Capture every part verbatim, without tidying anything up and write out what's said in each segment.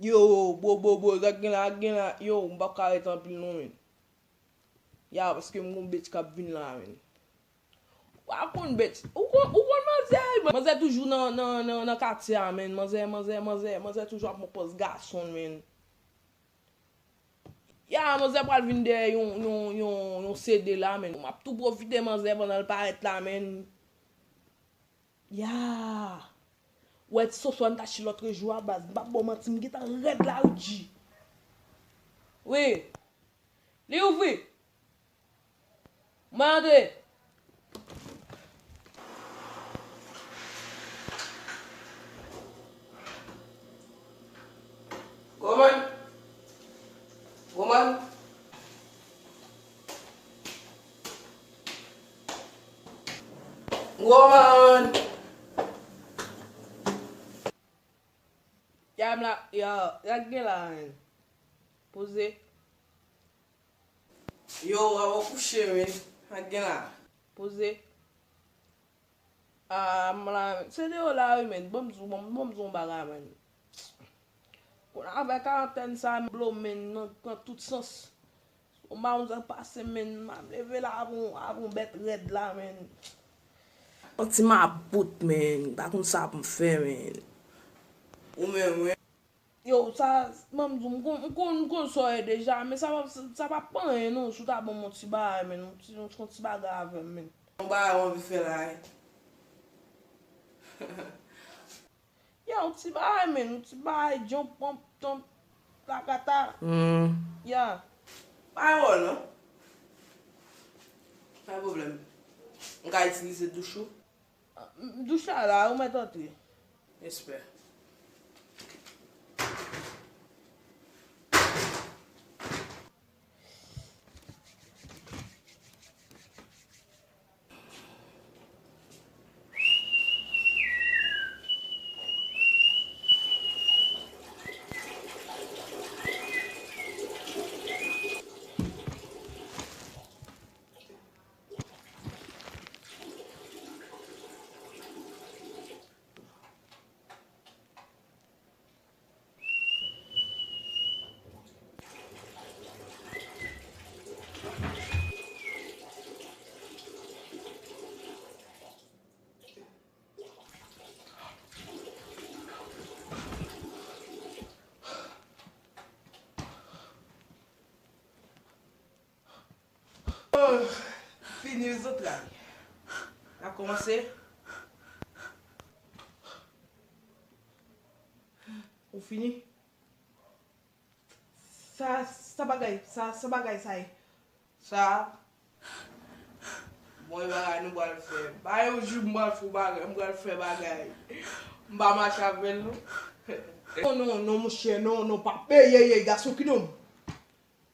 Yo, bo, bo, bo, gad gen la, gad gen la. Yo, m p ap ka ret anpil non, men. Ya, paske m gon bitch k ap vin la, men. Ou pa konn bitch. Ou konn, ou konn manzè, men. Manzè toujou nan, nan, nan, nan katye a, men. Manzè, manzè, manzè, manzè toujou ap pran pòz gason, men. Ya, manzè pral vin dèyè yon, yon, yon, yon C D la, men. M ap tou pwofite manzè pandan l parèt la, men. Ya. Ou wè ti soso Antachi lòt jou a, baz. M p ap ba w manti, m gentan rèd la, wi, G. Wi. Li ouvri. Mwen antre. Gwoman. Gwoman. Gwoman. Ya m la, ya, ya gen la, men. Poze. Yo, w ap kouche, men. Sa k gen la? Poze. Ah, m la, men. Se de yo la, wi, men. Ban m di w, ban m, ban m di w yon bagay, men. Kounye a avèk karantèn sa, m blo, men, nan, nan tout sans. Yon mawouzè pase, men. M ap leve la avè yon, avè yon bèt rèd la, men. Yon ti mabout, men. M pa konn sa pou m fè, men. Ou menm, wi. Yo, sa, ban m di w, m konn, m konn, m konn sa w ye deja, men sa pa, sa pa p anyen non, si w ta ban m yon ti bagay, men, yon ti, yon, yon ti bagay avè m, men. Yon bagay w anvi fè la, wi. Ya, yon ti bagay, men, yon ti bagay, jump, pump, thump, plakata. Hmm. Ya. Pa yon wòl, non. Pa gen pwoblèm. M ka itilize douch ou? Douch la la, ou mèt antre. Respè. Oh, fini zantray. N ap kòmanse. Ou fini? Sa, sa bagay, sa, sa bagay sa ye? Sa, bon, e bagay nou pral fè. Pa yon jou m pral fè yon bagay, m pral fè bagay. M pa mache avè l, non. Non, non, non, monchè, non, non, pa. Ey, ey, ey, gason ki nonm.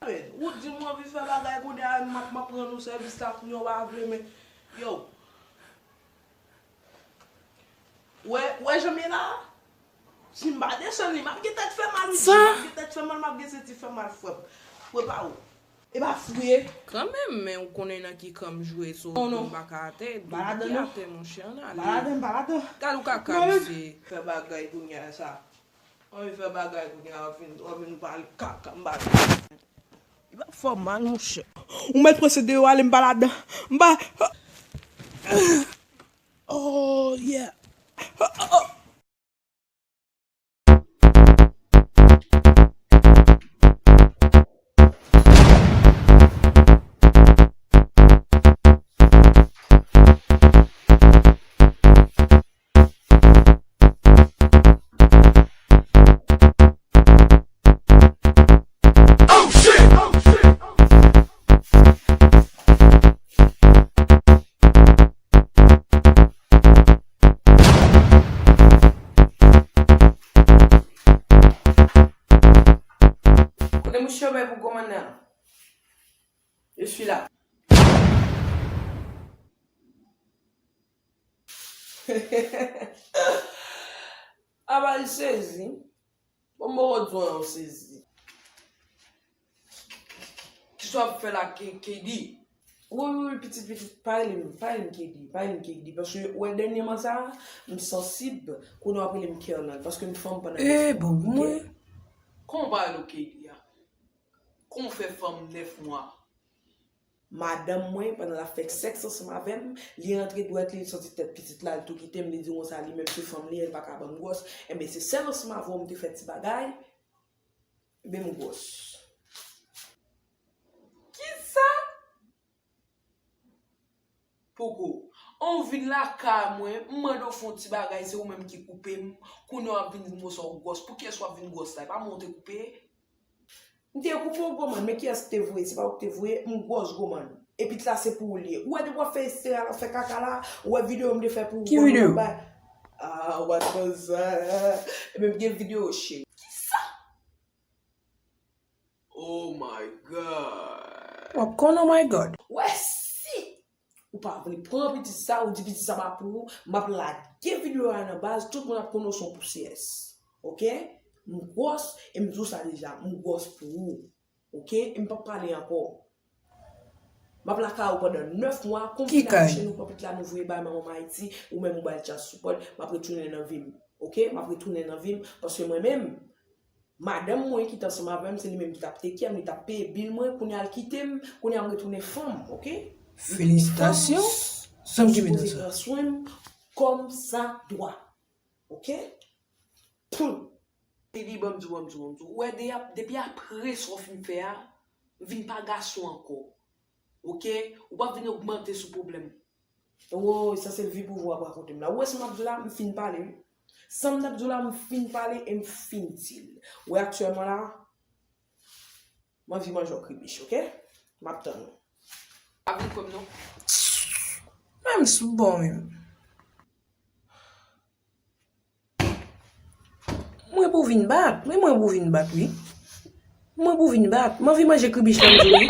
Ou di m w anvi fè bagay kounye a, m ap, m ap rann ou sèvis la, kounye a w pa vle, men, yo. Wè, wè jan m ye la? Si m pa desann li, m ap gen tèt fè mal, wi, sa? M ap gen tèt fè mal, m ap gen senti fè mal, frè m. Prepare w. E pa fou ye. Kanmenm, men ou konnen nan ki kan m jwe, so non, non, m pa ka atè. Depi atè, monchè, ann ale. M pa ladan, m pa ladan. Gad ou kaka, misye. Fè bagay kounye a sa. Anvi fè bagay kounye a, w ap vin, w ap vin pale kaka, m pa. Li p ap fè w mal, monchè. Ou mèt pran se deyò ale, m pa ladan. M pa. Oh, yeah. Kote mouche bay pou kòmandan? Je suis là. Aba l sezi. Bon, m poko di w non, sezi. Kisa w ap fè la, K-, K D? Wi, wi, wi, pitit, pitit, pa rele m, pa rele m K D, pa rele m K D, paske w wè dènyèman sa, m sansib, kounye a w ap rele m Kerlan, paske m fanm pandan m fanm. Eh, bon, mwen. Yon bagay nou ke li a. Kon fè fanm nèf mwa. Madanm mwen, pandan l ap fè sèks ansanm avè m, li rantre dwèt li, li sòti tèt pitit la, li tou kite m, li di konsa li menm se fanm li, li pa ka ban m gwòs. Enben, se sèl ansanm avè w m te fè ti bagay, enben m gwòs. Kisa? Poko. An w vin lakay mwen, m mande w fè yon ti bagay, se ou menm ki koupe m. Kounye a w ap vin di m konsa w gwòs. Pou kiyès w ap vin gwòs la? E pa mwen w te koupe? M te koupe w, gwo mann, men kiyès ki te voye? Se pa ou ki te voye, m gwòs, gwo mann. Epi la se pou ou li ye. Ou wè depi w ap fè estera la, fè kaka la, ou wè videyo m te fè pou ou. Ki videyo? Ah, w ap konsa. Ebyen, m gen videyo, cheri. Kisa? Oh my God. W ap konn, oh my God. Wè si ou pa vle pran pitit sa, ou di pitit sa pa pou ou, m ap lage videyo a nan baz, tout moun ap konnen w se yon pousiyès. Oke? M gwòs, e m di w sa deja, m gwòs pou ou. Oke? E m p ap pale ankò. M ap lakay ou pandan nèf mwa, konn fin akouche nou pran pitit la, nou voye bay manman m Ayiti, ou menm ou bay l child support, m ap retounen nan vi m. Oke? M ap retounen nan vi m, paske mwen menm, madanm mwen ki t ansanm avè m, se li menm ki t ap take care m, li t ap peye bil mwen, kounye a l kite m, kounye a m retounen fanm, oke? Felisitasyon. Fanm ki sipoze pran swen m kòm sa dwa. Oke? Poum. Baby, ban m di w, ban m di w, ban m di w. Ou wè, de-, depi apre sa w fin fè a, m vin pa gason ankò. Oke? Ou p ap vin ogmante sou pwoblèm. Woy, sa se vi pou vwa pa kote m la. Ou wè sa m ap di w la, m fin pale, wi. Sa m t ap di w la, m fin pale e m fin di l. Ou wè aktyèlman la, m anvi manje yon kribich, oke? M ap tann ou. Pa vin kwè m non. Menm sou bò menm. Mwen pou vin bat, wi, mwen pou vin bat, wi. Mwen pou vin bat. M anvi manje kribich la, m di w, wi.